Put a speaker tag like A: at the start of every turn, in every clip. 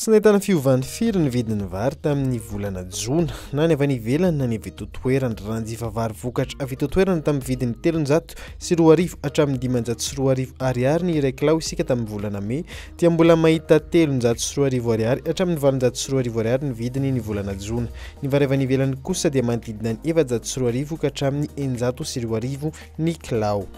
A: Tsy nahitana fiovany firy ny vidin'ny vary tamin'ny volana jona, na ny avy any ivelany na ny avy eto an-toerana. Raha nanjifa vary vokatra avy eto an-toerana tamin'ny vidiny 2300 hatramin'ny 2500 ariary ny iray kilao isika tamin'ny volana mey, dia mbola mahita 2300 ariary hatramin'ny 2800 ariary ny vidiny ny volana jona. Ny vary avy any ivelany kosa dia manodidina ny 2400 ka hatramin'ny 2600 ny kilao.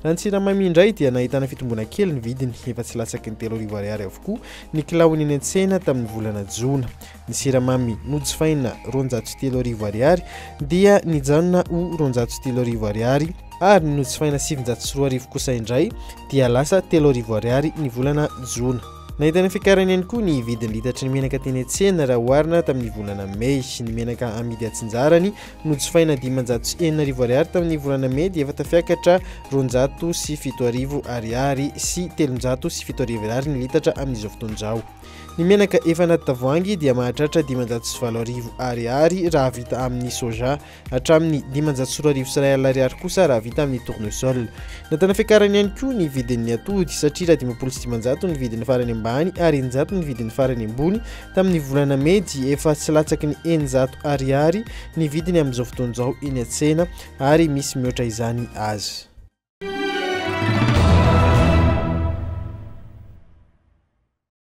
A: Raha ny siramamy indray dia nahitana fitomboana kely ny vidiny, efa tsy latsaky ny 3000 ariary avokoa ny kilaony eny an-tsena tamin'ny volana jona. Ny siramamy nojifaina 3200 ariary dia nijanona ho 3200 ariary ary ny nojifaina 2900 kosa indray dia lasa 3000 ariary ny volana jona. Nahitana fiakarany ihany koa ny vidin'ny litatry ny menaka teny an-tsena raha oharina tamin'ny volana mey. Ny menaka amidy atsinjarany Nojifaina 6500 ariary tamin'ny volana mey dia efa tafiakatra 7200 ariary sy 7300 ariary ny litatra amin'izao fotoana izao. Ny menaka efa anaty tavoahangy dia mahatratra 8500 ariary raha vita amin'ny soja, hatramin'ny 2150 ariary kosa raha vita amin'ny tournesol. Nahitana fiakarany ihany koa ny vidin'ny atody satria raha 550 ny vidiny farany ambany ary 600 ny vidiny farany ambony tamin'ny volana mey dia efa tsy latsaky ny 600 ariary ny vidiny amin'izao fotoana izao eny an-tsena ary misy mihoatra izany aza.